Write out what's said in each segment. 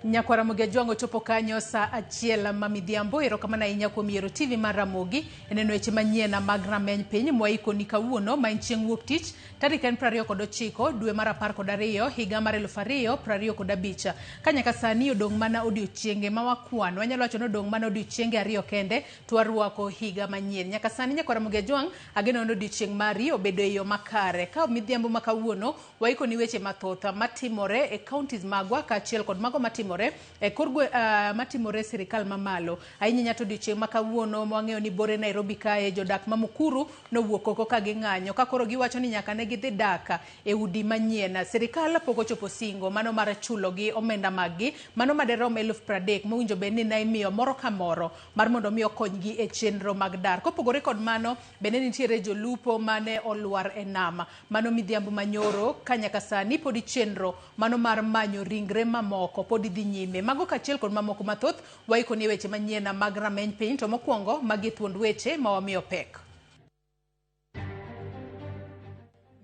Nyakwar Ramogi Ajwang' ochopo kanyo saa achiel ma midhiambo. Erokamano ahinya kuom yiero TV mar Ramogi e neno weche manyien mag rameny piny mwaikoni kawuono ma en chieng' wuok tich tarik en 29 dwe mar 12 higa mar 2025. Ka nyaka sani odong' mana odiochienge ma wakwano, wanyalo wacho ni odong' mana odiochienge ariyo kende to warwako higa manyien. Nyaka sani Nyakwar Ramogi Ajwang' ageno ni odiochieng' mari obedo e yo makare. Ka midhiambo ma kawuono Waikoni weche mathoth matimore e counties magwa kaachiel kod mago matimore e kor gwe, matimore e sirikal mamalo. Ahinya ahinya to odiochieng' ma kawuono mwang'eyo ni bore Nairobi kae jodak ma Mukuru nowuok oko ka ging'anyo ka koro giwacho ni nyaka ne gidhi dak e udi manyien. Sirikal pok ochopo singo mano mar chulogi omenda maggi mano maderom 30,000 mowinjo bed ni ne imiyo moro ka moro mar mondo mi okonygi e chenro mag dar. Kopogore kod mano, bende nitiere jolupo mane olwar e nam Mano midhiambo manyoro ka nyaka sani podi chenro mano mar manyo ringre mamoko podi dhi nyime. Mago kachiel kod mamoko mathoth waikoni e weche manyien mag rameny piny to mokwongo magi e thuond weche ma wamiyo pek.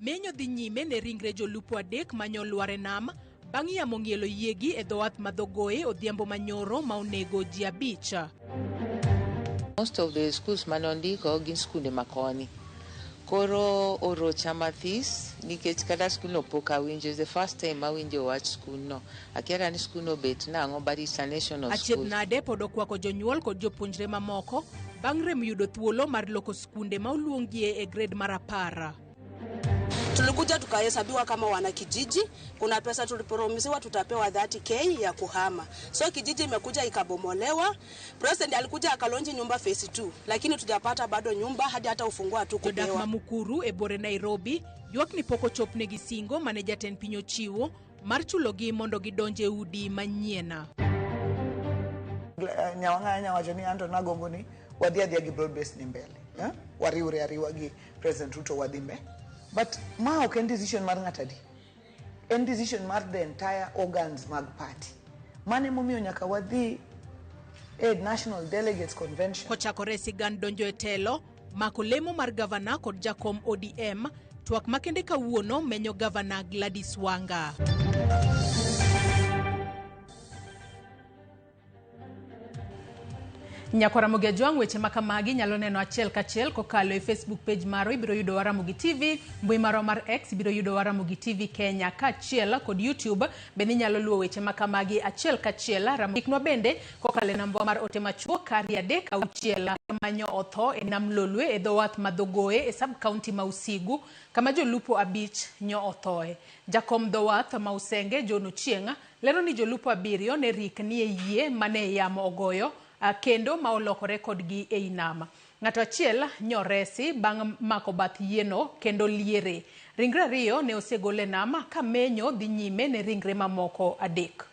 Menyo dhi nyime ne ringre jolupo adek mane olwar e nam bang' yamo ng'ielo yiegi e dho wath ma Dhogoe odhiambo manyoro ma onego ji abich. Most of the schools mane ondiko gin skunde makoni. Koro orocha mathis nikech kata skul no pok awinjo. It's the first time awinjo wach skul no. Akia kata ni skul no bet nang'o but it's a national Achiedh school. nade pod okwako jonyuol kod jopuonjre mamoko bang' rem yudo thuolo mar loko skunde ma oluonggie e gred mar apar. Tulikuja tukahesabiwa kama wanakijiji, kuna pesa tulipromisiwa tutapewa 30k ya kuhama. So kijiji imekuja ikabomolewa. President alikuja akalonji nyumba phase 2, lakini tujapata bado nyumba hadi hata ufunguo Jodak hatukupewa. ma Mukuru e bore Nairobi ywak ni pok ochopnegi singo mane jatend piny ochiwo mar chulogi mondo gidonj e udi manyien. Nyawang'aya nyawacho ni anto nagombo ni wadhi adhiya gi broad base ni mbele eh? Wariwre ariwa gi President Ruto wadhi mbe but ma ok en decision mar ng'at adi en decision mar the entire organs mag party mano emomiyo nyaka wadhi e National Delegates Convention. Kochakore e sigand donjo e telo, mako lemo mar gavana kod jakom ODM, twak makende kawuono menyo gavana Gladys Wanga. Nyakwar Ramogi Ajwang' weche ma kamagi nyalo neno achiel kachiel kokalo e Facebook page marwa ibiro yudowa Ramogi TV, mbui marwa mar X ibiro yudowa Ramogi TV Kenya kaachiel kod YouTube bende inyalo luwo weche ma kamagi achiel kachiel. Ramogi Ndiknwa bende kokalo e namba mar ote machuok 236 manyo otho e nam Lolwe e dho wath ma Dhogoe e sub county ma Usigu kama jolupo abich nyo othoe. Jakom dho wath ma Usenge John Ochieng' Lero ni jolupo abiriyo ne rik ni e yie mane yamo ogoyo kendo ma olokore kodgi ei nam. Ng'ato achiel nyoresi bang' mako bath yieno kendo liere. Ringre ariyo ne osegol e nam ka menyo dhi nyime ne ringre mamoko adek.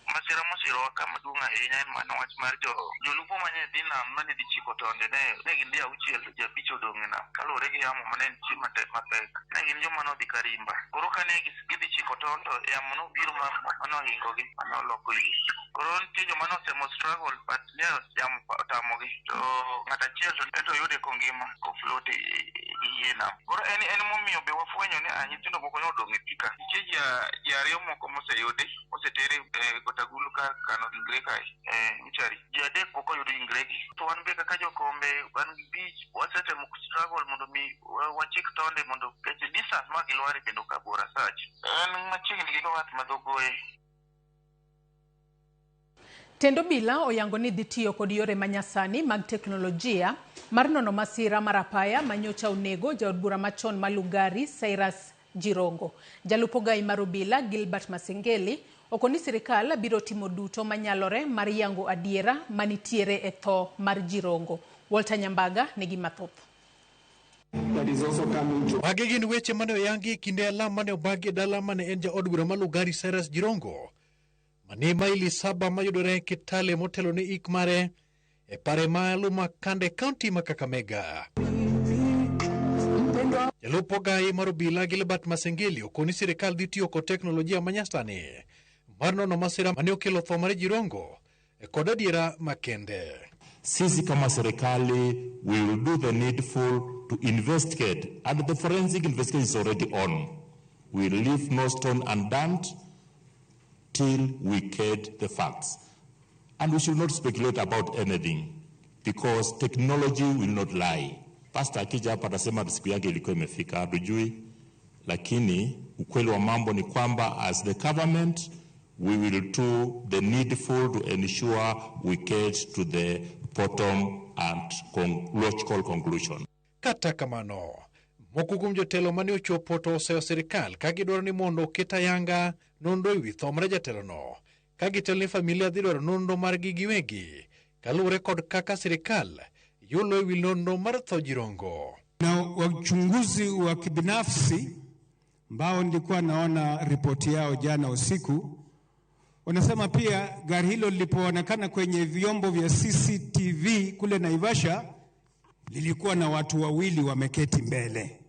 Masira mosirowa ka maduong' ahinya en mana wach mar jo jolupo mane dhi nam mane dhi chiko tonde ne ne gin ji auchiel to ji abich odong' e nam kaluwore gi yamo mane nitie matek mapek. Ne gin joma nodhi Karimba. Koro kane gidhi chiko tol to yamo nobiro ma manohingogi manoloko yie. Koro nitie joma nosemo struggle but ne yamo otamogi to ng'at achiel to ento oyude kongima kofloat e e yie nam. Koro en en momiyo be wafwenyo ni ah, nyithindo moko ne odong' e pi ka. Nitie ji ji ariyo moko moseyudi oseter e Got Agulu kar kano ringre kae e mochari. Ji adek pok oyud ringregi. To wan be kaka jokombe wan gi beach wasetemo struggle mondo mi wachik tonde mondo nikech distance ma gilware bende ok bor as such. En machiegni gi dho wath ma Dhogoe. Tend obila oyango ni dhi tiyo kod yore manyasani mag teknolojia mar nono masira mar apaya ma nyocha onego jaod bura machon ma Lugari Cyrus Jirongo. Jalup ogai mar obila Gilbert Masengeli okoni sirikal biro timo duto manyalore mar yango adiera manitiere e tho mar Jirongo. Walter Nyambaga nigi mathoth. Magi gin weche mane oyangi e kinde alam mane obagi e dala mane en jaod bura ma Lugari Cyrus Jirongo manie maili saba mayudore Kitale motelo ne ik mare e pare ma Lumakanda e kaunti ma Kakamega. Jalup ogai mar obila Gilbert Masengeli okoni sirikal dhi tiyo kod teknolojia manyasani mar nono masira mane okelo tho mar Jirongo kod adiera makende. Sisi kama serikali we will do the needful to investigate and the forensic investigation is already on. We leave no stone undone till we get the facts. And we should not speculate about anything because technology will not lie. Pastor akija hapa atasema siku yake ilikuwa imefika, hatujui, lakini ukweli wa mambo ni kwamba as the government we will do the needful to ensure we get to the bottom and logical conclusion. Kata kamano, moko kuom jotelo mane ochopo to oseyo sirikal ka gidwaro ni mondo oket ayanga nonro ewi tho mar jatelono, ka gitelo ni familia dhi dwaro nonro margi giwegi kaluwore kod kaka sirikal yulo ewi nonro mar tho Jirongo. Na wachunguzi wa kibinafsi ambao nilikuwa naona ripoti yao jana usiku, wanasema pia gari hilo lilipoonekana kwenye vyombo vya CCTV kule Naivasha lilikuwa na watu wawili wameketi mbele.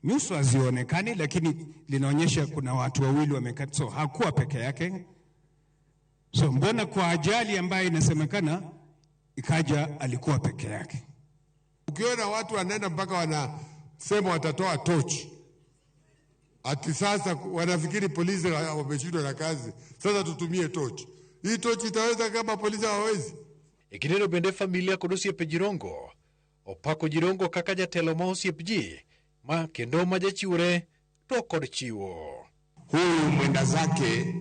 Nyuso hazionekani, lakini linaonyesha kuna watu wawili wameketi, so hakuwa peke yake. So mbona kwa ajali ambayo inasemekana ikaja alikuwa peke yake? Ukiona watu wanaenda mpaka wanasema watatoa tochi, ati sasa wanafikiri polisi wameshindwa na kazi, sasa tutumie tochi. Hii tochi itaweza kama polisi hawawezi? E kindeno bende familia kod osiepe Jirongo opako Jirongo kaka jatelo ma osiep ji ma kendo ma jachiwre to kod chiwo. Huyu mwenda zake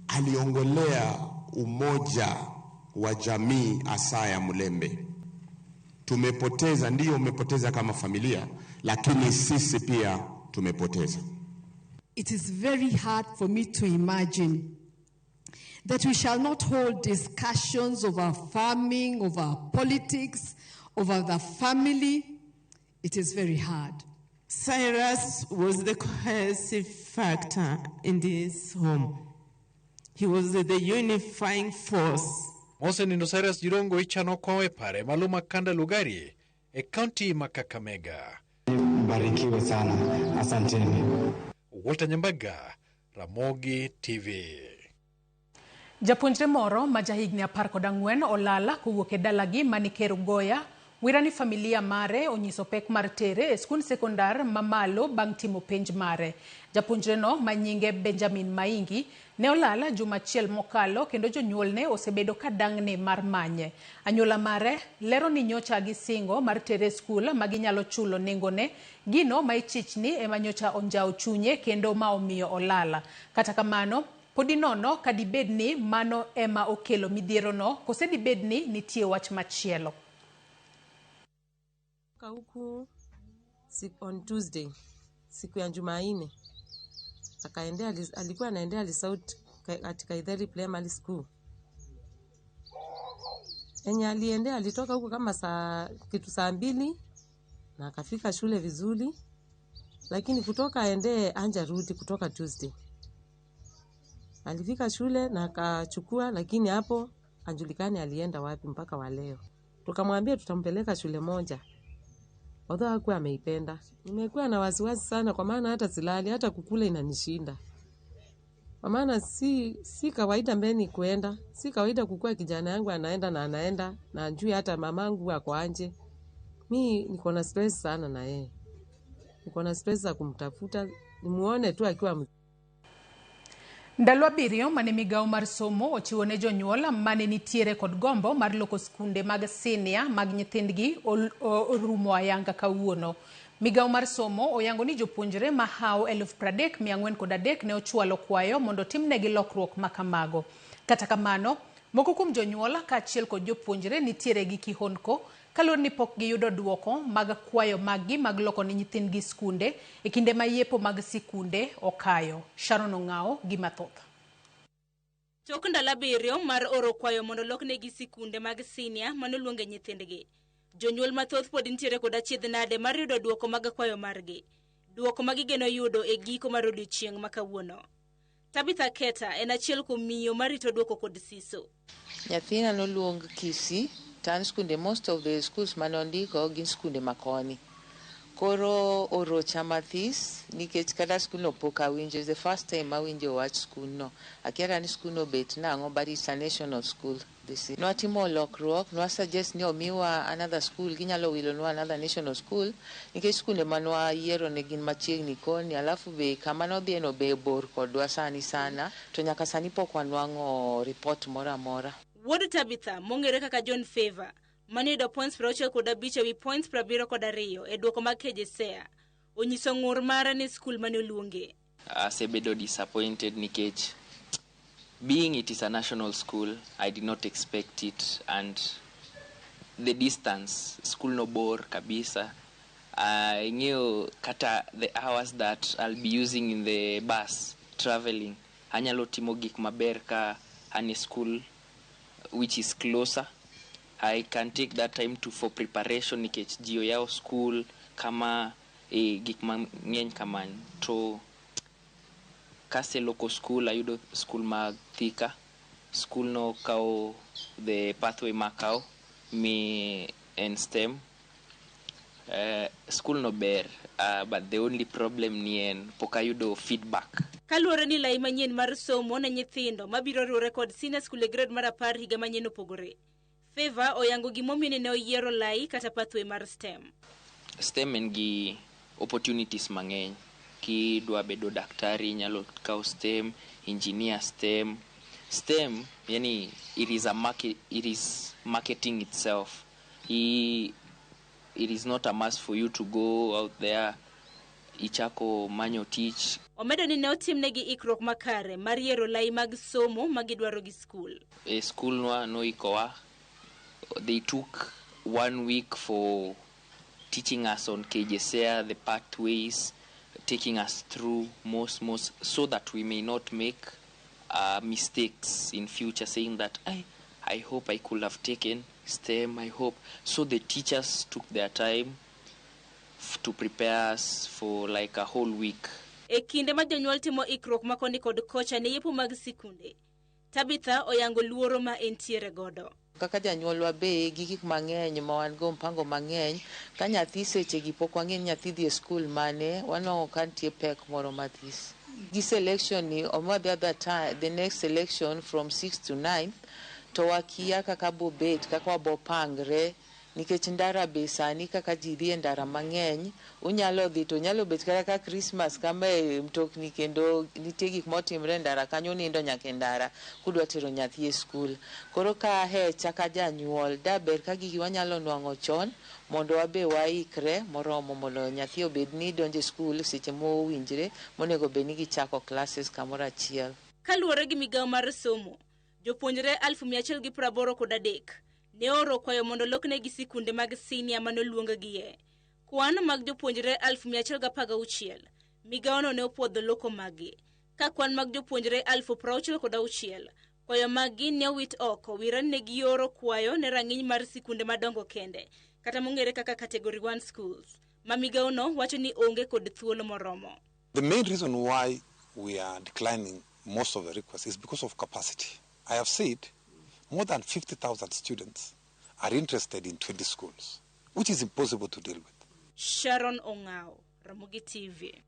aliongolea umoja wa jamii hasa ya Mulembe. Tumepoteza, ndiyo umepoteza kama familia, lakini sisi pia tumepoteza. It is very hard for me to imagine that we shall not hold discussions over farming, over politics, over the family. It is very hard. Cyrus was the cohesive factor in this home. He was the unifying force. Mosenindo Cyrus Jirongo ichano kowe pare maluma Kanda Lugari e kaunti ma Kakamega. Mbarikiwe sana, asanteni. Walter Nyambaga, Ramogi TV. Japuonjre moro ma jahigni 14 olala kowuok e dalagi mani Kerugoya wira ni familia mare onyiso pek mar tere e skund sekondar mamalo bang' timo penj mare. Japuonjreno ma nyinge Benjamin Maingi ne olala juma achiel mokalo kendo jonyuolne osebedo ka dang'ne mar manye. Anyuola mare lero ni nyocha gisingo mar tere e skul ma ginyalo chulo nengone, gino ma ichichni ema nyocha onjawo chunye kendo ma omiyo olala. Kata kamano, podi nono ka dibed ni mano ema okelo midhierono kose dibed ni nitie wach machielo. Huku on Tuesday, siku ya Jumanne, akaendea, alikuwa anaendea Lisaut katika Itheri Primary School. Enye aliendea, alitoka huko kama kitu saa 2 na akafika shule vizuri, lakini kutoka aendee anja rudi kutoka Tuesday. Alifika shule na akachukua, lakini hapo anjulikani alienda wapi mpaka wa leo. Tukamwambia tutampeleka shule moja. Although hakuwa ameipenda. Nimekuwa na wasiwasi sana kwa maana hata silali, hata kukula inanishinda. Kwa maana si kawaida mbeni kuenda, si kawaida kukua kijana yangu anaenda na anaenda na ajui hata mamangu ako anje. Mi niko na stress sana na yeye. Niko na stress za kumtafuta, nimuone tu akiwa. Ndalo 7 mane migawo mar somo ochiwo ne jonyuol mane nitiere kod gombo mar loko skunde mag sinia mag nyithindgi orumo ayanga kawuono. Migawo mar somo oyango ni jopuonjre mahawo 30,403 ne ochwalo kwayo mondo timnegi lokruok makamago. Kata kamano, moko kuom jonyuol kaachiel kod jopuonjre nitiere gi kihondko kaluwore ni pok giyudo duoko mag kwayo maggi mag loko ne nyithindgi skunde e kinde ma yepo mag sikunde okayo. Sharon Ong'awo gi mathoth. Tok ndalo 7 mar oro kwayo mondo loknegi sikunde mag sinia manoluonge nyithindgi. Jonyuol mathoth pod nitiere kod achiedh nade mar yudo duoko mag kwayo margi. Duoko ma gigeno yudo e giko mar odiochieng' ma kawuono. Tabitha Keta en achiel kuom miyo marito duoko kod siso. Nyathina noluong Kisii, to an skunde, most of the schools mane ondiko gin skunde makoni. Koro orocha mathis nikech kata skul no pok awinjo. It's the first time awinjo wach skul no. Akia ni skul no bet nang'o, but it's a national school. This is. Nwatimo lokruok, nwa suggest ni omiwa another school, ginyalo wilonwa another national school nikech skunde manwa yiero ne gin machiegni koni, alafu be kama nodhiye no be bor kodwa sani sana, to nyaka sani pok wanwang'o report moro amora. Wuod Tabitha mong'ere kaka John Favor mane oyudo points 65 ewi points 72 e duoko mag KJSEA onyiso ng'ur mare ne skul mane oluonge. Asebedo disappointed nikech being it is a national school, I did not expect it, and the distance, school no bor kabisa. Ing'eyo kata the hours that I'll be using in the bus traveling, anyalo timo gik maber ka an e school which is closer. I can take that time to for preparation nikech ji oyawo school kama gik mang'eny kamano. To kaseloko school ayudo school mag Thika. School no kawo the pathway makawo mi en STEM. School no ber, but the only problem ni en pok ayudo feedback. Kaluwore ni lai manyien mar somo ne nyithindo mabiro riwore kod senior school e grade mar 10 higa manyien opogore. Favor oyango gimomiyo ne oyiero lai kata pathway mar STEM. STEM en gi opportunities mang'eny. Kidwa bedo daktari inyalo kawo STEM, engineer STEM. STEM, yani it is a market, it is marketing itself. It is not a must for you to go out there ichako manyo tich. Omedo ni ne otimnegi ikruok makare mar yiero lai mag somo magidwaro gi skul. E skul nwa noikowa. They took 1 week for teaching us on KJSEA, the pathways, taking us through most, so that we may not make mistakes in future, saying that I hope I could have taken STEM, I hope. So the teachers took their time to prepare us for like a whole week. E kinde ma jonyuol timo ikruok makoni kod kocha ne yepo mag sikunde, Tabitha oyango luoro ma entiere godo. Kaka janyuolwa be gi gik mang'eny ma wan go mpango mang'eny, ka nyathi seche gi pok wang'e ni nyathi dhi e skul mane, wanwang'o ka nitie pek moro mathis. Gi selection ni omiwa the other time, the next selection from 6 to 9, to wakia kaka bobet, kaka wabopangre, nikech ndara be sani kaka ji dhi e ndara mang'eny, unyalo dhi to nyalo bet kata ka Christmas kama e mtokni kendo nitie gik motimre e ndara kanyo, unindo nyaka e ndara kudwa tero nyathi e skul. Koro ka ahecha ka janyuol, daber ka gigi wanyalo nwang'o chon mondo wabe waikre moromo mondo nyathi obed ni donjo e skul seche mowinjre monego bed ni gichako classes kamoro achiel. Kaluwore gi migawo mar somo, jopuonjre 1,183 ne oro kwayo mondo loknegi sikunde mag sinia mane oluonggie. Kwan mag jopuonjre 1,116 migawono ne opuodho loko maggi, ka kwan mag jopuonjre 66,000 kwayo maggi ne owit oko wire ne gioro kwayo ne rang'iny mar sikunde madongo kende kata mong'ere kaka category 1 schools ma migawono wacho ni onge kod thuolo moromo. The main reason why we are declining most of the requests is because of capacity. I have said more than 50,000 students are interested in 20 schools, which is impossible to deal with. Sharon Ongao, Ramogi TV.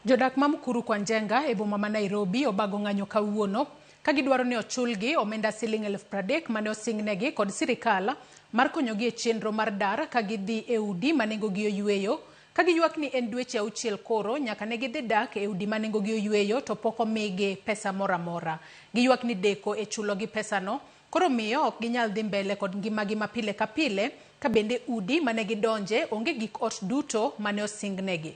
Jodak ma Mukuru kwa Njenga e boma ma Nairobi obago ng'anyo kawuono ka gidwaro ni ochulgi omenda siling 30,000 mane osingnegi kod sirikal mar konyogi e chenro mar dar ka gidhi e udi ma nengogi oyweyo, ka giywak ni en dweche 6 koro nyaka ne gidhi dak e udi ma nengogi oyweyo to pok omigi pesa moro amora. Giywak ni deko e chulogi pesano koro miyo ok ginyal dhi mbele kod ngimagi ma pile ka pile, ka bende udi mane gidonje onge gik ot duto mane osingnegi.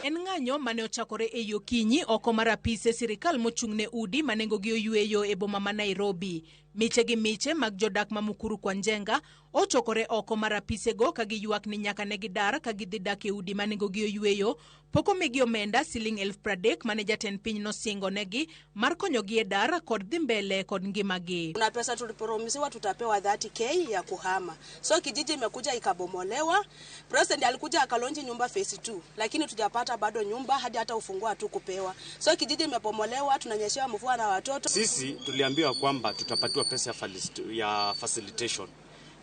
En ng'anyo mane ochakore e okinyi oko mar apise sirikal mochung'ne udi ma nengogi oyweyo e boma ma Nairobi. Miche gi miche mag jodak ma Mukuru kwa Njenga ochokore oko mar apisego ka giywak ni nyaka ne gidar ka gidhi dak e udi ma nengogi oyweyo pok omigi omenda siling 30,000 mane jatend piny nosingo negi mar konyogi e dar kod dhi mbele kod ngimagi. Kuna pesa tulipromisiwa tutapewa 30k ya kuhama. So kijiji imekuja ikabomolewa. President alikuja akalonji nyumba phase 2, lakini tujapata bado nyumba hadi hata ufunguo hatukupewa. So kijiji imebomolewa, tunanyeshewa mvua na watoto. Sisi tuliambiwa kwamba tutapatiwa pesa ya facilitation.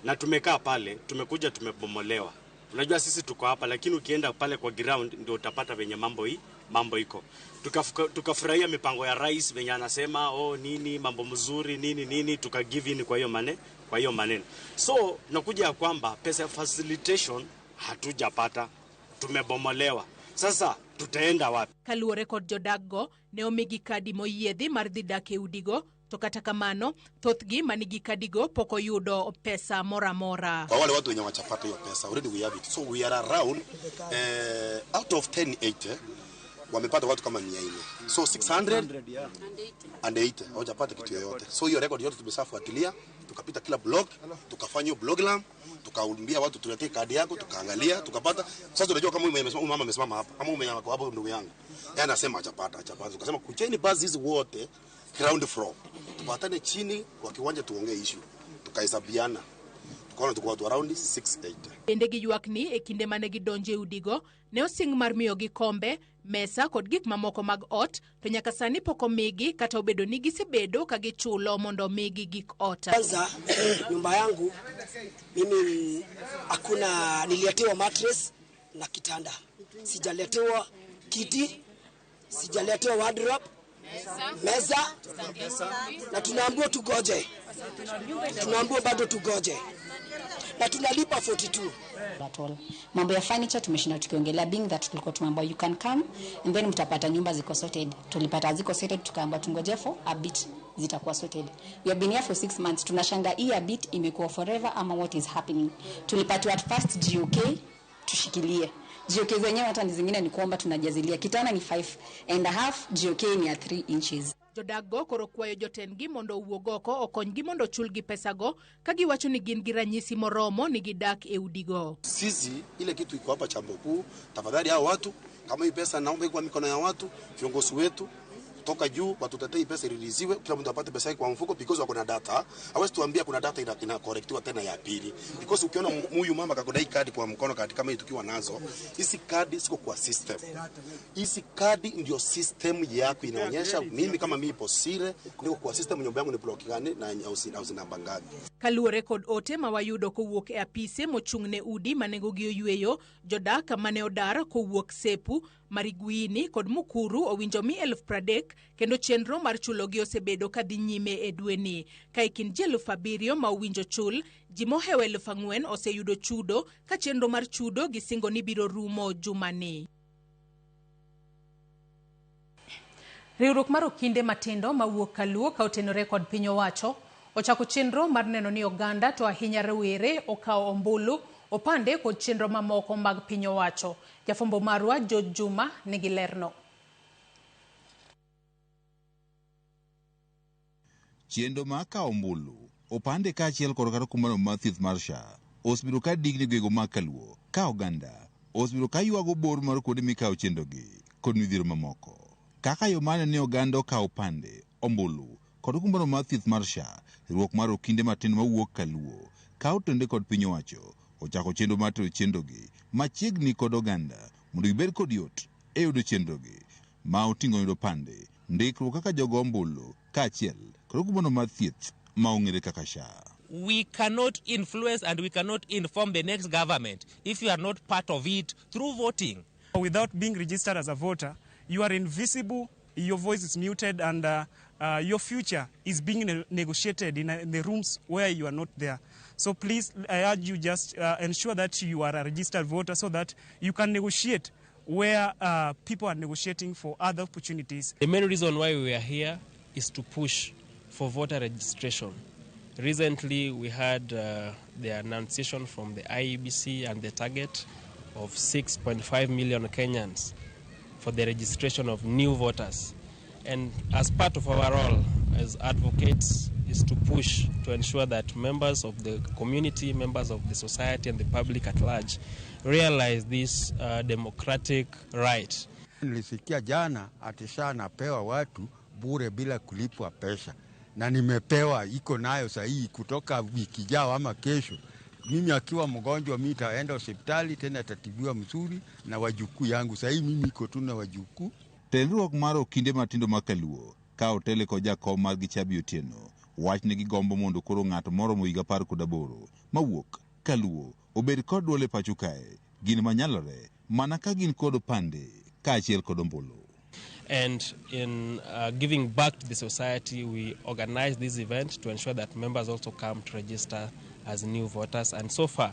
Na tumekaa pale, tumekuja tumebomolewa. Unajua sisi tuko hapa, lakini ukienda pale kwa ground ndio utapata venye mambo iko. Tukafurahia mipango ya rais venye anasema oh nini mambo mzuri nini nini, tuka give in kwa hiyo maneno. So nakuja kwamba pesa facilitation hatujapata, tumebomolewa. Sasa tutaenda wapi? Kaluwore kod jodakgo ne omigi kadi moyiedhi mar dhi dak e udigo, to kata kamano thothgi manigi kadigo pok oyudo pesa moro amora. Kwa wale watu wenye wachapata hiyo pesa already we have it, so we are around out of 1080 wamepata watu kama 400, so 680 hawajapata kitu yoyote. So hiyo record yote tumeshafuatilia, tukapita kila blog, tukafanya hiyo bloglam, tukaambia watu tuletee kadi yako, tukaangalia, tukapata. Sasa tunajua kama huyu mama amesimama hapa ama huyu mama hapo ndugu yangu, yeye anasema hajapata. Tukasema kucheni basi hizi wote ground floor, tupatane chini kwa kiwanja tuongee issue, tukahesabiana, tukaona tuko watu around 680. Bende giywak ni e kinde mane gidonje e udigo ne osing mar miyogi kombe, mesa kod gik mamoko mag ot, to nyaka sani pok omigi kata obedo ni gisebedo ka gichulo mondo omigi gik ot. Kwanza nyumba yangu mimi hakuna, nililetewa mattress na kitanda, sijaletewa kiti, sijaletewa wardrobe, meza, na tunaambiwa tugoje, tunaambiwa bado tugoje, na tunalipa 42. At all. Mambo ya furniture tumeshinda tukiongelea, being that tulikuwa tumeambiwa you can come and then mtapata nyumba ziko sorted. Tulipata ziko sorted, tukaambiwa tungoje for a bit zitakuwa sorted. We have been here for 6 months. Tunashanga hii a bit imekuwa forever ama what is happening. Tulipatiwa at first GOK tushikilie. GOK zenyewe hata ni zingine ni kuomba tunajazilia. Kitanda ni 5.5, GOK ni ya 3 inches. Jodakgo koro kwayo jotendgi mondo owuog oko okonygi mondo ochulgi pesago ka giwacho ni gin gi ranyisi moromo ni gidak e udigo. Sisi ile kitu iko hapa Chambokuu, tafadhali hao watu kama hii pesa naomba kwa mikono ya watu, viongozi wetu kutoka juu watutetee pesa iriliziwe, kila mtu apate pesa yake kwa mfuko, because wako na data. Hawezi tuambia kuna data ina correctiwa tena ya pili, because ukiona huyu mama kakodai kadi kwa mkono, kadi kama hii tukiwa nazo hizi kadi siko kwa system. Hizi kadi ndio system yako inaonyesha mimi kama mimi Posire niko kwa system, nyumba yangu ni block gani na house namba ngapi. Kaluwore kod ote ma wayudo kowuok e apise mochung' ne udi manengogi oyweyo, jodak mane odar kowuok Sepu, Mariguini kod Mukuru owinjo mi 30,000 kendo chenro mar chulogi osebedo kadhi nyime e dweni. Ka e kind ji 7,000 ma owinjo chul, ji mohewo 4,000 oseyudo chudo ka chenro mar chudo gisingo ni biro rumo jumani. Riwruok mar okinde matindo mawuok Kaluo ka otenore kod piny owacho ochako chenro mar neno ni oganda to ahinya rowere okawo ombulu, opande kod chenro mamoko mag piny owacho. Jafwambo marwa George Juma nigi lerno. Chenro mar kawo ombulu, opande kaachiel kod kata kumano mar thieth mar SHA osebedo ka digni gwego mag Kaluo ka oganda osebedo ka ywago bor mar kuonde mikawo chenrogi kod midhiero mamoko. Kaka yo mane ni oganda okawo opande, ombulu kod kumbano mar thieth mar SHA, riwruok mar okinde matindo mawuok Kaluo ka otende kod piny owacho ochako chenro mar tero chenrogi machiegni kod oganda mondo gibed kod yot e yudo chenrogi ma oting'o yudo opande, ndikruok kaka jogo ombulu kaachiel kod kumbano mar thieth ma ong'ere kaka SHA. We cannot influence and we cannot inform the next government if you are not part of it through voting. Without being registered as a voter, you are invisible, your voice is muted, and your future is being negotiated in the rooms where you are not there. So please, I urge you, just ensure that you are a registered voter so that you can negotiate where people are negotiating for other opportunities. The main reason why we are here is to push for voter registration. Recently, we had the annunciation from the IEBC and the target of 6.5 million Kenyans for the registration of new voters. And as part of our role as advocates is to push to ensure that members of the community, members of the society and the public at large realize this democratic right. Nilisikia jana ati SHA napewa watu bure bila kulipwa pesa, na nimepewa iko nayo sahihi kutoka wiki jao ama kesho. Mimi akiwa mgonjwa mimi nitaenda hospitali tena tatibiwa mzuri na wajukuu yangu. Sahihi mimi iko tu na wajukuu. Riwruok mar okinde matindo ma Kaluo ka otele kod jakom margi Chabi Otieno Wach ni gigombo mondo koro ng'ato moromo higa 18 mawuok kaluo obed kod duol e pacho kae. Gin manyalore mana ka gin kod opande kaachiel kod ombulu. And in giving back to the society, we organize this event to ensure that members also come to register as new voters. And so far,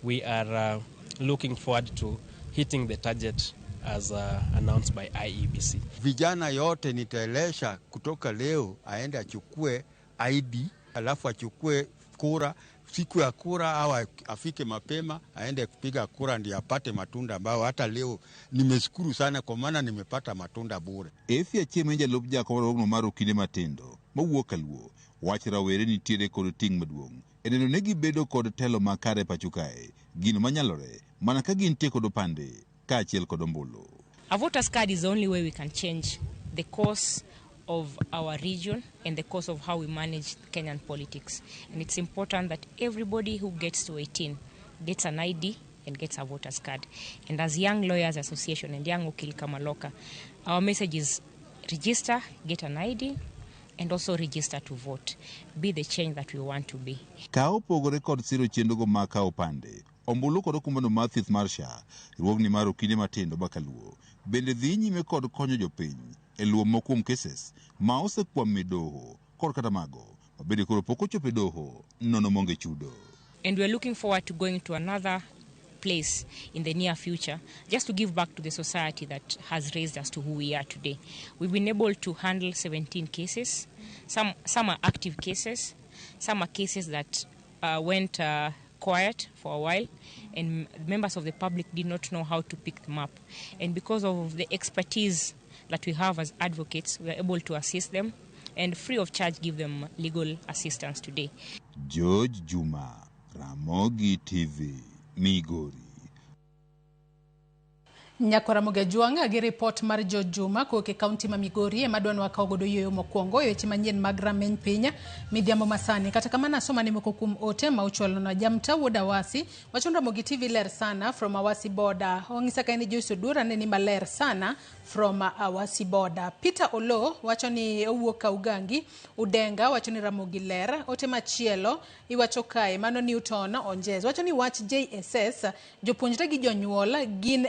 we are looking forward to hitting the target as announced by IEBC. Vijana yote nitaelesha kutoka leo aende achukue ID, alafu achukue kura siku ya kura au afike mapema aende kupiga kura ndiye apate matunda ambayo hata leo nimeshukuru sana kwa maana nimepata matunda bure. Efi Achieng' en jalup jakom riwruogno mar okinde matindo mawuok kaluo wach rawere nitiere kod ting' maduong' e neno ni gibedo kod telo makare e pacho kae, gino manyalore mana ka gintie kod opande kaachiel kod ombulu. A voter's card is the only way we can change the course of our region and the course of how we manage Kenyan politics. And it's important that everybody who gets to 18 gets an ID and gets a voter's card. And as Young Lawyers Association and Young Okil Kamaloka, our message is register, get an ID, and also register to vote. Be the change that we want to be. Ka opogore kod siro chenrogo mag kawo opande, ombulu kod okumbano mar thieth mar SHA, riwruogni mar okinde matindo makaluo bende dhi nyime kod konyo jopiny e luwo moko kuom cases ma osekwamo e doho kod kata mago mabende koro pok ochopo e doho nono monge chudo. And we're looking forward to going to another place in the near future, just to give back to the society that has raised us to who we are today. We've been able to handle 17 cases. Some are active cases, some are cases that went quiet for a while, and members of the public did not know how to pick them up. And because of the expertise that we have as advocates, we are able to assist them and free of charge give them legal assistance today. George Juma, Ramogi TV, Migori. Nyakora Ramogi gi ripot mar George Juma kowuok e kaunti ma Migori ema dwa ni wakaw godo yueyo mokwongo e weche manyien mag rameny piny midhiambo masani. Kata kamano asoma ni moko kuom ote ma ochwalona. Jamta wuod Awasi wacho ni Ramogi TV ler sana from Awasi border. Ong'isa ka en Joyce Oduor aneni maler sana from Awasi border. Peter Olo wacho ni owuok Kaugangi. Udenga wacho ni Ramogi ler. Ote machielo iwacho kae mano Newton Onjez wacho ni wach JSS jopuonjre gi jonyuol gin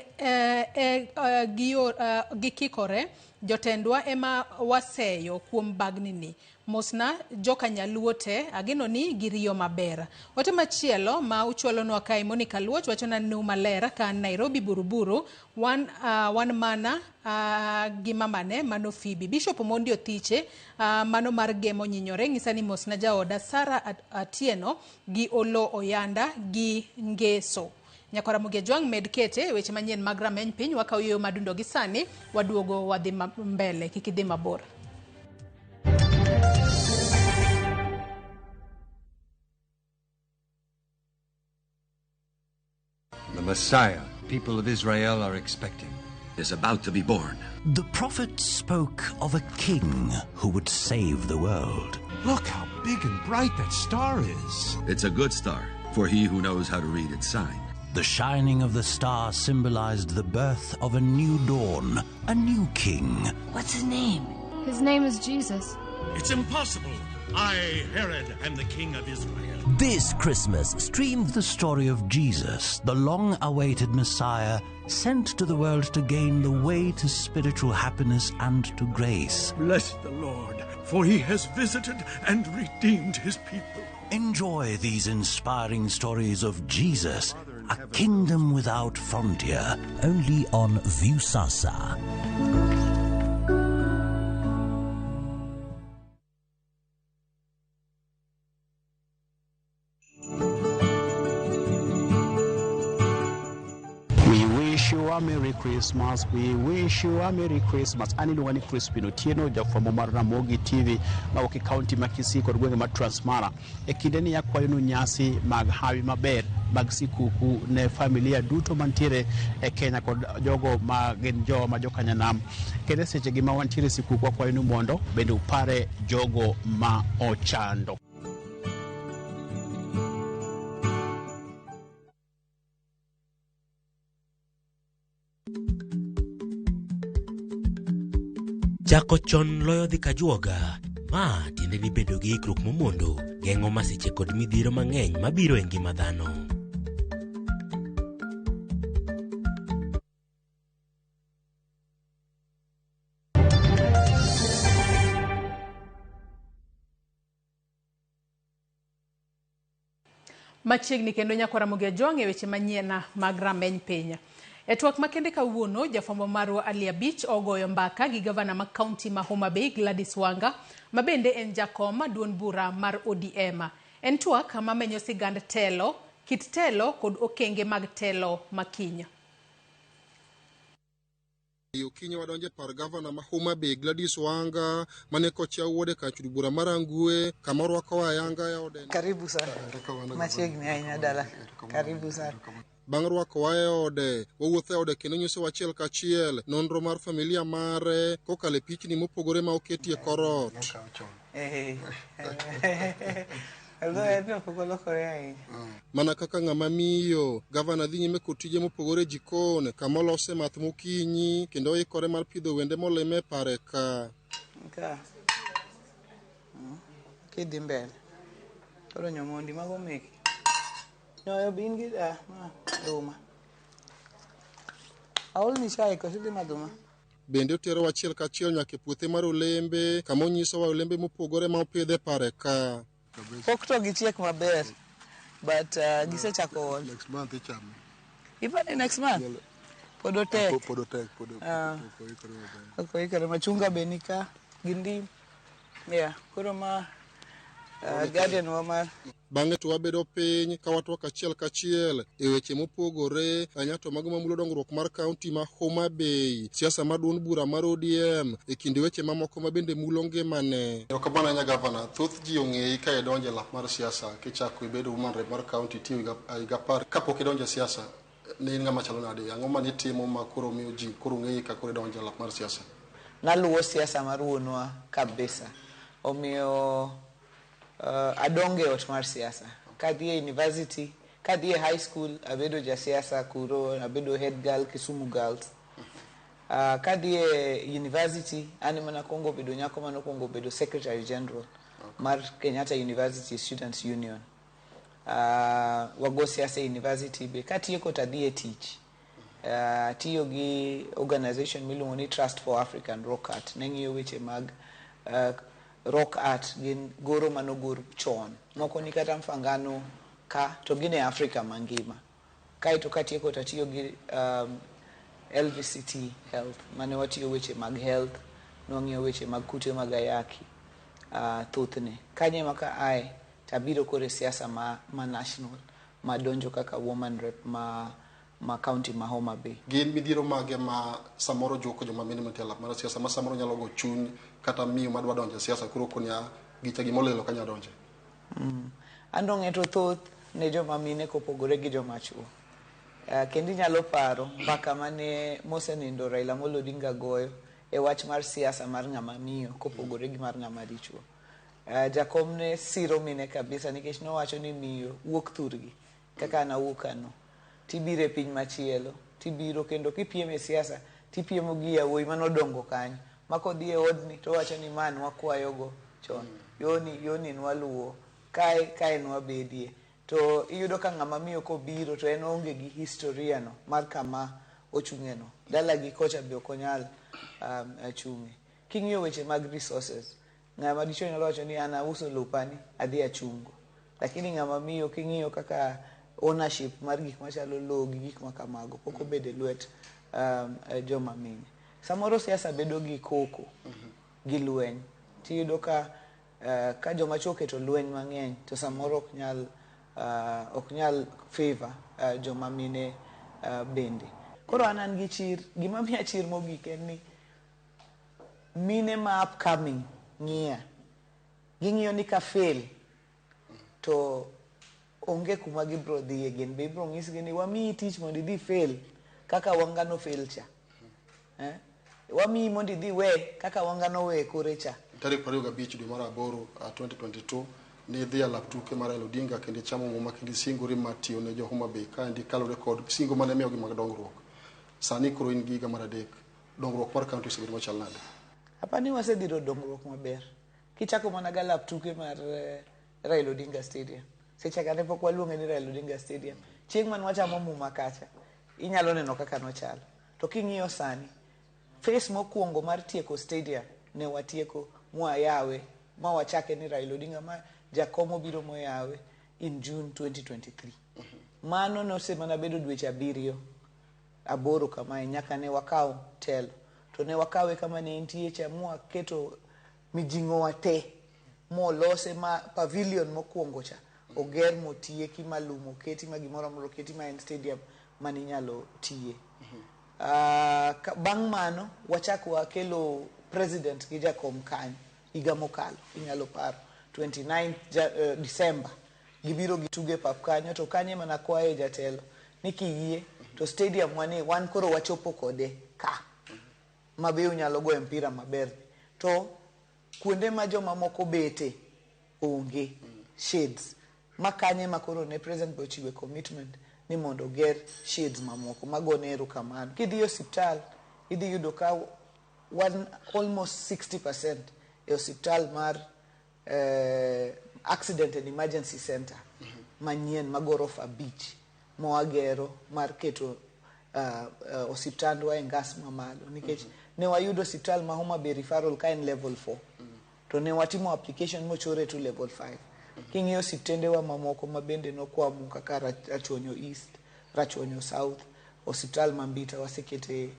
gikikore jotendwa ema waseyo kuom bagni ni. Mosna joka nyaluo te ageno ni giriyo maber. Ote machielo ma uchwalonwa kae Monica Luoch wacho na nu maler ka Nairobi Buruburu wan mana gi mamane mano Phoebe. Bishop Omondi Othiche mano mar Gemo Nyinyore ng'isa ni mosna jaoda Sara Atieno gi Olo Oyanda gi Ngeso. Nyakora Ramogi Ajwang' med kete weche manyien mag rameny piny wakaw yueyo madundo gi sani waduogo wadhi mbele kik idhi mabor. The Messiah people of Israel are expecting is about to be born. The prophet spoke of a king who would save the world. Look how big and bright that star is. It's a good star for he who knows how to read its sign. The shining of the star symbolized the birth of a new dawn, a new king. What's his name? His name is Jesus. It's impossible. I, Herod, am the king of Israel. This Christmas, stream the story of Jesus, the long-awaited Messiah, sent to the world to gain the way to spiritual happiness and to grace. Bless the Lord, for he has visited and redeemed his people. Enjoy these inspiring stories of Jesus, a kingdom without frontier, only on Viusasa. We wish you a Merry Christmas. We wish you a Merry Christmas. An iluonga ni Crispin Otieno, jafwambo mar Ramogi TV mawuok e kaunti ma Kisii kod gwenge ma Transmara. E kindeni akwayonu nyasi mag hawi maber mag sikuku ne familia duto mantiere e Kenya kod jogo ma gin jowa ma jokanyanam. Kendo sechegi ma wantiere e sikuku akwayonu mondo bende upare jogo ma ochando. Chako chon loyo dhi kajuoga. Ma tiende ni bedo gi ikruok momondo geng'o masiche kod midhiero mang'eny mabiro e ngima dhano. Machiegni kendo nyakwa Ramogi Ajwang' e weche manyien mag rameny piny. E twak makende kawuono, jafwambo marwa Ali Abich ogoyo mbaka gi gavana ma kaunti ma Homa Bay Gladys Wanga, ma bende en jakom duond bura mar ODM. En twak mamenyo sigand telo, kit telo kod okenge mag telo makiny. Okinyi wadonje par gavana ma Homa Bay Gladys Wanga mane kocha wuode kar chud bura mar Rangwe kama orwakowa ayanga e ode. Karibu sana. Machiegni ahinya dala. Karibu sana. Bang' rwakowa e ode, wawuotho e ode kendo nyisowa achiel kachiel nonro mar familia mare kokalo e pichni mopogore ma oketi e kor ot. Mana kaka ng'ama miyo, gavana dhi nyime kod tije mopogore e jikon kama olose math mokinyi kendo oikore mar pidho wende molime e pare ka. Kidhi mbele. Koro nyomondi mago meki. Nyoyo bin gi dhuma. Aolni chai koso idhi madho ma? Bende oterowa achiel kachiel nyaka e puothe mar olembe kama onyisowa olembe mopogore ma opidh e pare ka. Pok to gichiek maber, but gisechako ol. Next month ichamo. Ipani next month? Pod otek. Pod otek, pod oikore maber. Ok oikore. Machunga be nika gi ndim. Yeah, koro ma garden wa mar. Bang'e to wabedo piny ka watwak achiel kachiel e weche mopogore ahinya to mago mamulo dongruok mar kaunti ma Homa Bay, siasa mar duond bura mar ODM e kind weche mamoko ma bende mulo ngimane. Erokamano ahinya gavana, thoth ji ong'eyi ka idonjo e lap mar siasa kichako ibedo woman rep mar kaunti itiyo higa 10 kapok idonjo e siasa ne in ng'ama chalo nade? Ang'o mane itimo ma koro miyo ji koro ng'eyi ka koro idonjo e lap mar siasa? Naluwo siasa mar wuonwa kabisa. Omiyo adonge ot mar siasa. Kadhi e university, kadhi e high school, abedo jasiasa kuro, abedo head girl Kisumu Girls. Kadhi e university, an ema nakwongo bedo nyako manokwongo bedo secretary general mar Kenyatta University Students Union. Wago siasa e university be. Katieko to adhi e tich. Atiyo gi organization miluongo ni Trust for African Rock Art. Ne ng'iyo weche mag rock art gin goro manogor chon. Moko ni kata Mfangano ka to gin e Afrika mangima. Kaeto katieko to atiyo gi LVCT Health mane watiyo weche mag health, nwang'iyo weche mag kute mag ayaki thothne. Kanyo ema ka ae tabiro koro e siasa ma national madonjo kaka woman rep ma county ma Homa Bay. Gin midhiero mage ma samoro juko joma mine mantie e lap mar siasa ma samoro nyalo go chuny kata miyo madwa donjo e siasa koro konya gicha gimolelo kanya donje? An to ng'eto thoth ne joma mine kopogore gi joma chuo. Kendo inyalo paro mbaka mane mosenindo Raila Amolo Odinga goyo e wach mar siasa mar ng'ama miyo kopogore gi mar ng'ama dichuo. Jakom ne siro mine kabisa nikech nowacho ni miyo wuok thurgi kaka an awuok ano. Tibiro e piny machielo, tibiro kendo kipiem e siasa, tipiemo gi yawuoyi manodongo kanyo. Ma kodhi e odni to owacho ni ma nwakwayogo chon, yoni nwaluwo, kae nwabedie. To iyudo ka ng'ama miyo kobiro to en onge gi historia no mar kama ochung'e no. Dalagi kocha be ok onyal chung'e. King'iyo weche mag resources, ng'ama dichuo nyalo wacho ni an auso lopani, adhi achungo. Lakini ng'ama miyo king'iyo kaka ownership mar gik machalo lowo gi gik makamago pok obedo e lwet joma mine. Samoro siasa bedo gi koko gi lweny. Tiyudo ka joma chuo oketo lweny mang'eny to samoro ok nyal favor joma mine bende. Koro an gi chir, gima miya chir mogik en ni mine ma upcoming ng'iya. Ging'iyo ni ka fail to onge kuma gibro dhiye gin be ibro nyisgi ni wamiyi tich mondo idhi fail kaka Wanga no fail cha. Wamiyi mondo idhi we kaka Wanga no we kore cha. Tarik 25 dwe mar 8 2022 ni idhi e lap tuke mar Raila Odinga kendo ichamo muma kendo isingori mar tiyo ne jo Homa Bay kaendi kaluwore kod singo mane imiyogi mag dongruok. Sani koro in gi higa mar 3. Dongruok mar kaunti osebedo machal nade? Apani wasedhiro dongruok maber. Kichako mana galap tuke mar Raila Odinga Stadium. Seche ka ne pok waluonge ni Raila Odinga Stadium. Chieng' mane wachamo muma kacha, inyalo neno kaka nochalo. To king'iyo sani, phase mokwongo mar tieko stadium ne watieko mwayawe ma wachake ni Raila Odinga ma jakom obiro moyawe in June 2023. Mano nosemana bedo dweche 7 8 kamae nyaka ne wakaw telo. To ne wakawe kama ne entie cha mwaketo mijing'o wa te molose ma pavilion mokwongo cha oger motieki ma lum oketi ma gimoro amora oketi ma en stadium maninyalo tiye. Bang' mano wachak wakelo president gi jakom kanyo higa mokalo inyalo paro 29 December gibiro gituge pap kanyo to kanyo ema nakwaye jatelo ni kiyie to stadium wani wan koro wachopo kode ka ma be unyalo goye mpira maber to kuonde ma joma moko bete onge shades ma kanye ma koro ne president be ochiwe commitment ni mondo oger shades mamoko magone erokamano. Kidhi e osiptal idhi yudo ka wan almost 60% e osiptal mar accident and emergency center manyien ma gorofa 5 mowagero mar keto osiptandwa e ngas mamalo nikech ne wayudo osiptal ma Homa Bay referral ka en level 4 to ne watimo application mochore to level 5. King'iyo osiptendewa mamoko ma bende nokwamo kaka Rachuonyo East, Rachuonyo South, osiptal ma Mbita wasekete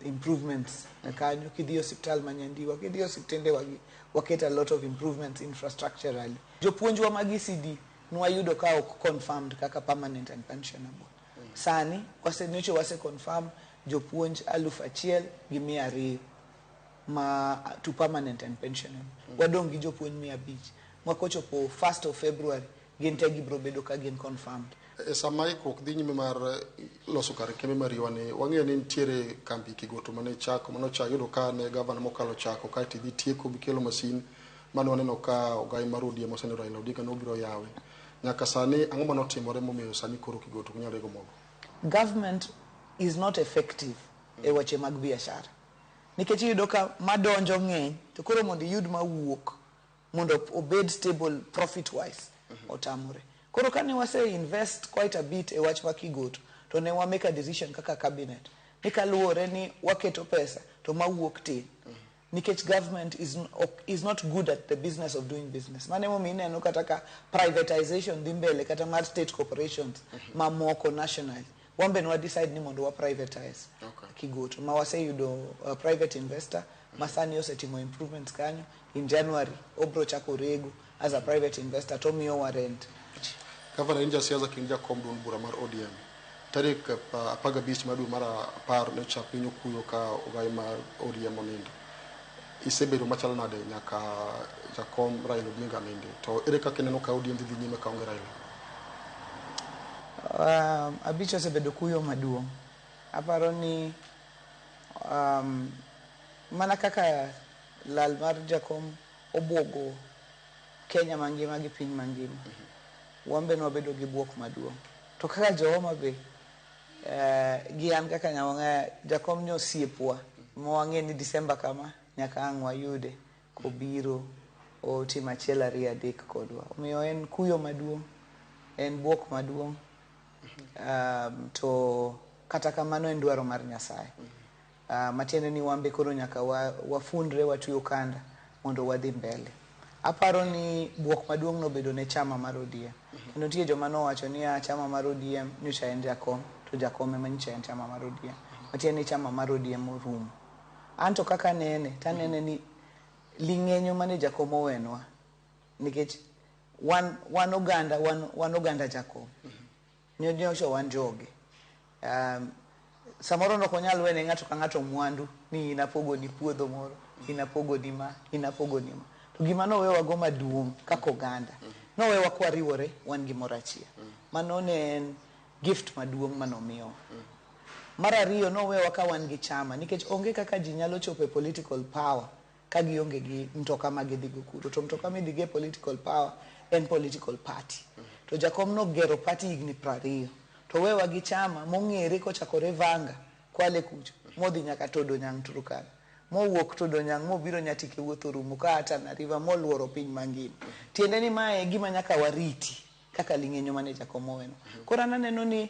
improvements kanyo. Kidhi osiptal ma Nyandiwa, kidhi osiptendewa gi waketo a lot of improvements infrastructurally. Jopuonjwa mag ECD nwayudo ka ok confirmed kaka permanent and pensionable. Sani nyocha wase confirm jopuonj 1,200 ma to permanent and pensionable. Wadong' gi jopuonj 500 makochopo 1st of February gin te gibiro bedo ka gin confirmed. E sama ikruok dhi nyime mar loso kar kembe mariwa ni wang'eyo ni nitiere kambi Kigoto mane chako mano cha yudo ka ne gavana mokalo chako kaeto idhi tieko bikelo masin mane waneno ka ogai mar ODM oseneno Raila Odinga nobiro yawe. Nyaka sani ang'o manotimore momiyo sani koro Kigoto ok nyal rego mogo? Government is not effective e weche mag biashara nikech iyudo ka madonjo ng'eny to koro mondo iyud mawuok mondo obed stable profit wise otamore. Koro kane wase invest quite a bit e wach ma Kigoto to ne wa make a decision kaka cabinet ni kaluwore ni waketo pesa to mawuok tin nikech government is not good at the business of doing business. Mano emomiyo ineno kata ka privatization dhi mbele kata mar state corporations mamoko nationally. Wan be ne wa decide ni mondo wa privatize Kigoto ma waseyudo private investor ma sani osetimo improvements kanyo. In January obro chako rego as a private investor to miyowa rent. Gavana in jasiasa kendo jakom duond bura mar ODM. Tarik 15 mar dwe mar 10 nyocha piny okuyo ka ogai mar ODM onindo. Isebedo machalo nade nyaka jakom Raila Odinga ninde? To ere kaka ineno ka ODM dhi nyime kaonge Raila? Abich osebedo kuyo maduong'. Aparo ni mana kaka lal mar jakom obwogo Kenya mangima gi piny mangima, wan be nwabedo gi bwok maduong'. To kaka jo Homa Bay gi an kaka Nyawang'aya, jakom ni osiepwa ma wang'e ni December kama nyaka ang' wayude kobiro otimo 1 2 3 kodwa. Omiyo en kuyo maduong', en bwok maduong', to kata kamano en dwaro mar Nyasaye. Matiende ni wan be koro nyaka wafundre watwe okanda mondo wadhi mbele. Aparo ni bwok maduong' nobedo ne chama mar ODM. Kendo nitie joma nowacho ni chama mar ODM nyocha en jakom, to jakom ema nyocha en chama mar ODM. Matiende ni chama mar ODM orumo. An to kaka anene, tanene ni ling'enyo mane jakom owenwa nikech wan oganda, wan oganda jakom. Nyocha wan joge. Samoro nok onyal wene ng'ato ka ng'ato mwandu ni in apogo ni puodho moro, in apogo ni ma, in apogo ni ma. To gima nowewago maduong' kaka oganda, nowewa kwariwore wan gimoro achiel. Mano ne en gift maduong' manomiyowa. Mar ariyo nowewa ka wan gi chama nikech onge kaka ji nyalo chopo e political power ka gionge gi mtoka ma gidhigo kuro. To mtoka midhigo e political power en political party. To jakom nogero party higni 20. To wewa gi chama mong'ere kochakore Vanga, Kwale kucho, modhi nyaka Todo Nyang' Turkana. Mowuok Todonyang' mobiro Nyatike wuoth orumo ka Tana River moluoro piny mangima. Tiende ni mae e gima nyaka wariti kaka ling'enyo mane Jakom oweno. Koro an aneno ni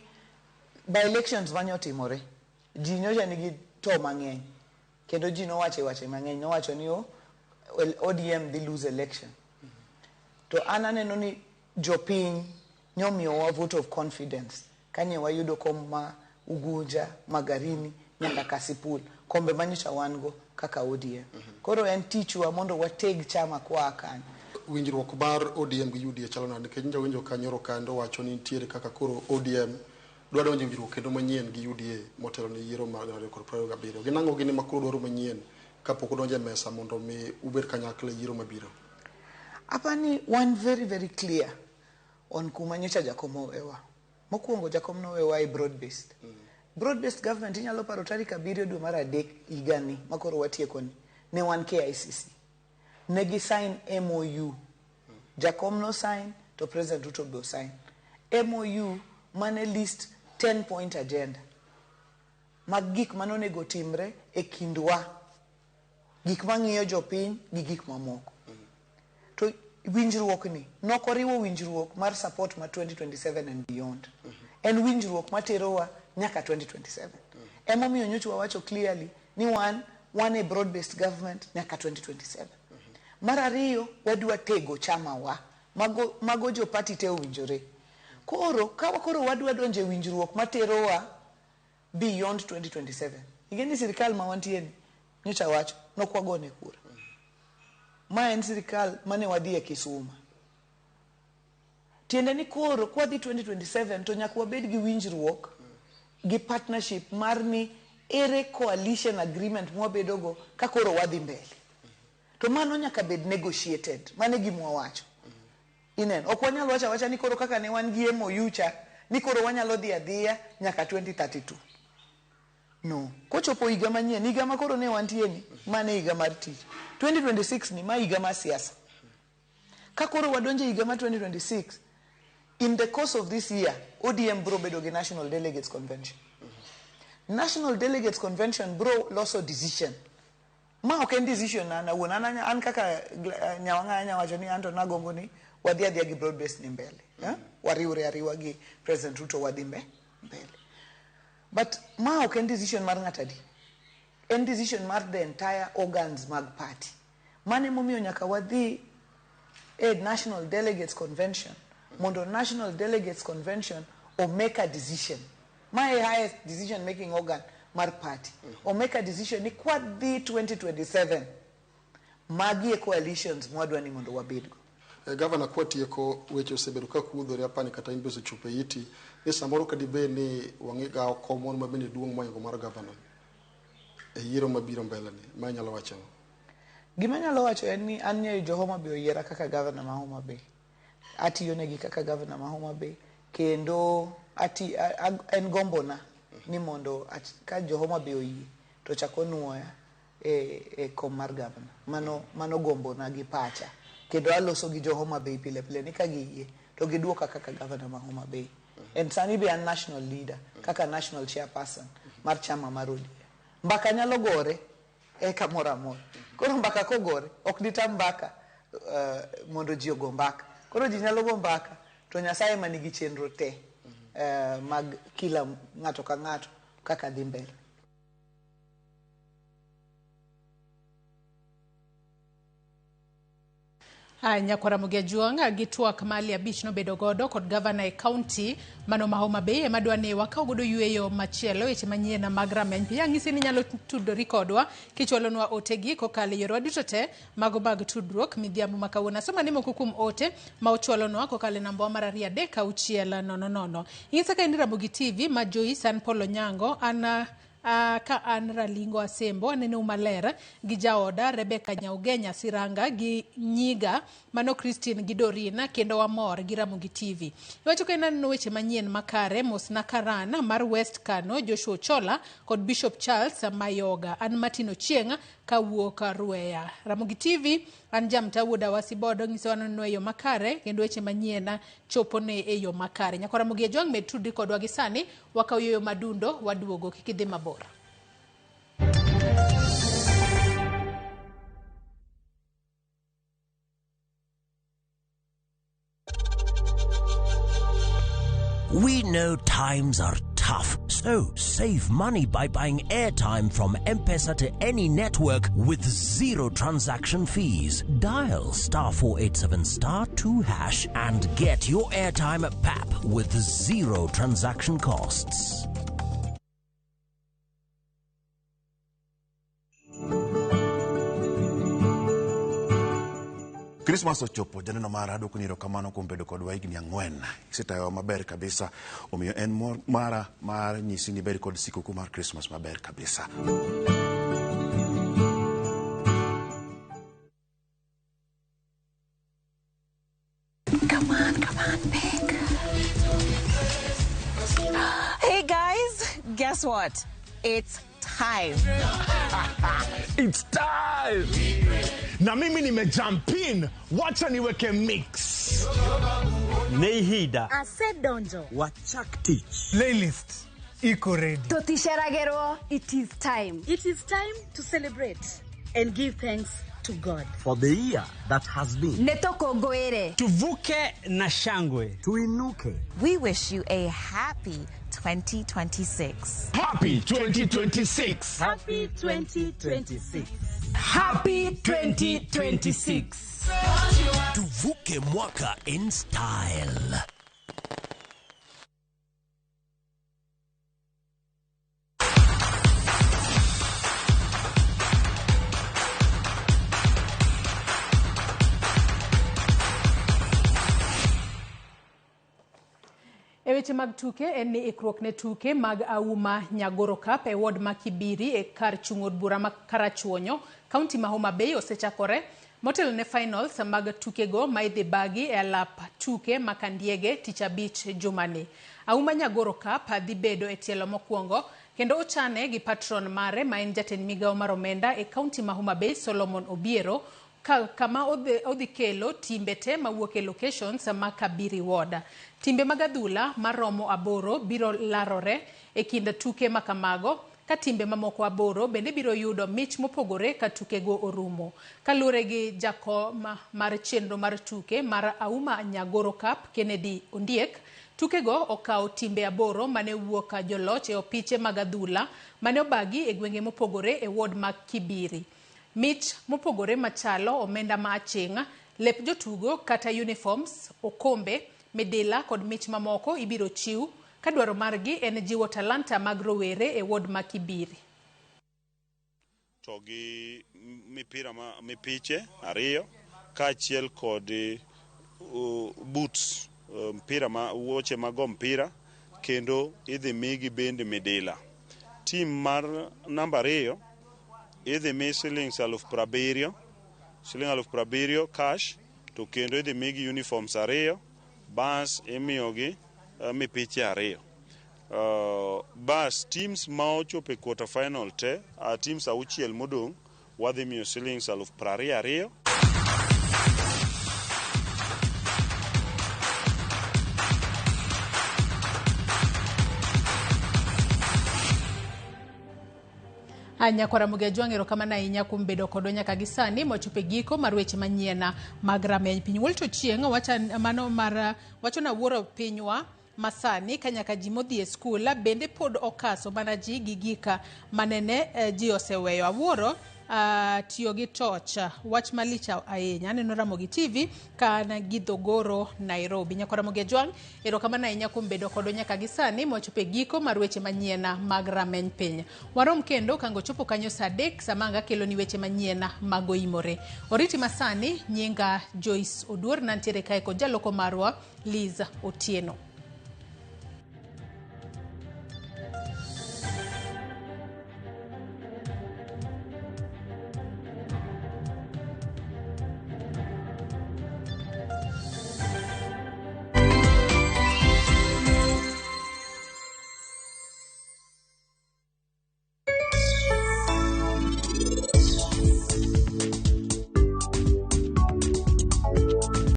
by elections mane otimore, ji nyocha nigi to mang'eny. Kendo ji nowacho wache mang'eny. Nowacho ni oh, ODM dhi lose election. To an aneno ni jopiny nyomiyowa vote of confidence kanye wayudo kom ma Ugunja, Magarini nyaka Kasipul, kombe manyocha wan go kaka ODM. Koro en tichwa mondo wateg chama kwa kanyo. Winjruok mar ODM gi UDA chalo nade? Nikech nja winjo ka nyoro kando wacho ni nitiere kaka koro ODM dwa donjo e winjruok kendo manyien gi UDA motelo ne yiero mar 2027. Gin ang'o gini ma koro dwaro manyien kapok udonjo e mesa mondo mi ubed kanyakla e yiero mabiro? Apani wan very very clear on kuma nyocha Jakom owewa. Mokwongo Jakom nowewa e broad based. Broad based government inyalo paro tarik 7 dwe mar 3 higani makoro watieko ni ne wan KICC. Ne gi sign MOU. Jakom no sign to President Ruto be sign. MOU mane list 10 point agenda mag gik manonego timre e kindwa, gik mang'iyo jopiny gi gik mamoko. To winjruok ni nokoriwo winjruok mar support ma 2027 and beyond. En winjruok materowa nyaka 2027. Emomiyo nyocha wawacho clearly ni wan e broad based government nyaka 2027. Mar ariyo, wadwa tego chama wa. Mago jo party te owinjore. Koro, ka koro wadwa donjo e winjruok materowa beyond 2027. Ing'e ni sirikal ma wantie ni, nyocha wacho, nok wagone kura. Ma en sirikal mane wadhi e Kisuma. Tiende ni koro kwadhi 2027 to nyaka wabed gi winjruok gi partnership mar ni ere coalition agreement mwabedogo ka koro wadhi mbele. To mano nyaka bed negotiated. Mano e gima wawacho. Ineno, ok wanyal wacho awacha ni koro kaka ne wan gi MOU cha, ni koro wanyalo dhi adhiya nyaka 2032. No. Kochopo higa manyien, higa ma koro ne wantie ni, mano e higa mar tich. 2026 ni ma higa mar siasa. Ka koro wadonjo e higa mar 2026, in the course of this year, ODM bro bedo gi National Delegates Convention. National Delegates Convention bro loso decision. Ma ok en decision na an awuon, an kaka Nyawang'a anya wacho ni anto nagombo ni wadhi adhiya gi broad based ni mbele. Eh? Wariwre ariwa gi President Ruto wadhi mbele. But ma ok en decision mar ng'ato adi. En decision mar the entire organs mag party. Mano emomiyo nyaka wadhi e National Delegates Convention mondo National Delegates Convention o make a decision. Ma e highest decision making organ mar party. O make a decision ni kwadhi 2027 magi e coalitions mwadwa ni mondo wabedgo. Gavana, kwatieko, weche osebedo ka kudhore apani kata in be osechopo e iti ni samoro ka dibed ni wang'i gawo kom moro ma bende duong' mohingo mar gavana e yiero mabiro mbele ni ma inyalo wacho ang'o? Gima anyalo wacho en ni an nyayo jo Homa Bay oyiera kaka gavana ma Homa Bay. Atiyo negi kaka gavana ma Homa Bay kendo en gombona ni mondo ka jo Homa Bay oyie to chak onuoya e kom mar gavana. Mano gombona gi pacha. Kendo aloso gi jo Homa Bay pile pile ni ka giyie to giduoka kaka gavana ma Homa Bay. En sani be an national leader kaka national chairperson mar chama mar ODM. Mbaka nyalo gore e kamoro amora. Koro mbaka kogore, ok ditam mbaka mondo ji ogo mbaka. Koro ji nyalo go mbaka to Nyasaye ema nigi chenro te mag kila ng'ato ka ng'ato kaka dhi mbele. Nyakwara Ramogi Ajwang' gi twak ma Ali Abich nobedo godo kod gavana e kaunti mano ma Homa Bay ema dwa ni wakaw godo yueyo machielo weche manyien mag rameny piny. Ang'isi ni inyalo tudori kodwa kichwalonwa otegi kokalo e yorewa duto te mago mag tudruok midhiambo ma kawuono. Asoma ni moko kuom ote ma uchwalonwa kokalo e namba wa mar 2 3 6 0 0. Ing'isa ka in Ramogi TV ma Joyce an Paul Onyango an ka an Ralingo Asembo aneno maler gi jaoda Rebecca Nyaugenya Siranga gi nyiga mano Christine gi Dorina kendo wamor gi Ramogi TV. Iwacho ka ineno weche manyien makare mosna Karan mar West Kano Joshua Ochola kod Bishop Charles Mayoga. An Martin Ochieng' kawuok Rueya. Ramogi TV an Jamta wuod Awasi Bodo nyiso waneno e yo makare kendo weche manyien chopo ne e yo makare. Nyakwa Ramogi Ajwang' med tudri kodwa gi sani wakaw yueyo madundo waduogo kik idhi mabor. know times are tough, so save money by buying airtime from M-Pesa to any network with zero transaction fees. Dial star 487 star 2 hash and get your airtime at PAP with zero transaction costs. Christmas ochopo janeno mara adwoko ni erokamano kuom bedo kodwa higni ang'wen. Isetayowa maber kabisa. Omiyo en mor mara mar nyisi ni ibed kod sikuku mar Christmas maber kabisa. Come on, come on, pick. Hey guys, guess what? It's time. It's time. Na mimi nimejump in, wacha niweke mix. Neihida. Asedonjo. Wachak tich. Playlist iko ready. Totisheragero, it is time. It is time to celebrate and give thanks to God. For the year that has been. Netokogoere. Tuvuke na shangwe. Tuinuke. We wish you a happy 2026. Happy 2026. Happy 2026. Happy 2026. Tuvuke mwaka in style. E weche mag tuke en ni ikruok ne tuke mag Auma Nyagoro Cup e ward ma Kibiri e kar chung' od bura ma Karachuonyo, kaunti ma Homa Bay osechakore. Motelo ne finals mag tukego ma idhi bagi e alap tuke ma Kandiege tich abich jumani. Auma Nyagoro Cup dhi bedo e tielo mokwongo kendo ochane gi patron mare ma en jatend migawo mar omenda e kaunti ma Homa Bay Solomon Obiero, kama odhi kelo timbe te mawuok e locations ma Kabiri Ward. Timbe mag adhula maromo 8 biro larore e kind tuke makamago, ka timbe mamoko 8 bende biro yudo mich mopogore ka tukego orumo. Kaluwore gi jakom mar chenro mar tuke mar Auma Nyagoro Cup Kennedy Ondiek, tukego okawo timbe 8 mane wuok joloch e opiche mag adhula mane obagi e gwenge mopogore e ward mag Kibiri. Mich mopogore machalo omenda ma aching', lep jotugo kata uniforms, okombe, midila kod mich mamoko ibiro chiw ka dwaro margi en jiwo talanta mag rowere e ward ma Kibiri. To gi mipira ma mipiche 2 kaachiel kod boots, mpira ma wuoche mag mpira, kendo idhi migi bende midila. Team mar namba 2 idhi mi siling 70,000, siling 70,000 cash, to kendo idhi migi uniforms 2, bas imiyogi mipiche 2. Bas teams ma ochopo e quarter final te, teams 6 modong' wadhi miyo siling 22,000. Nyakwara Ramogi Ajwang', erokamano ahinya kuom bedo kodwa nyaka gi sani mochopo e giko mar weche manyien mag rameny piny. Walter Ochieng' wacho na wuoro pinywa masani ka nyaka ji modhi e skul bende pod okaso mana ji gi gika manene ji oseweyo. Awuoro tiyo gi toch, wach malich ahinya. Aneno Ramogi TV ka gi Dhogoro, Nairobi. Nyakwara Ramogi Ajwang', erokamano ahinya kuom bedo kodwa nyaka gi sani mochopo e giko mar weche manyien mag rameny piny. Warom kendo kango chopo kanyo saa 3 sama anga kelo ni weche manyien mag oimore. Oriti masani, nyinga Joyce Oduor, nantiere kae kod jaloko marwa Liz Otieno.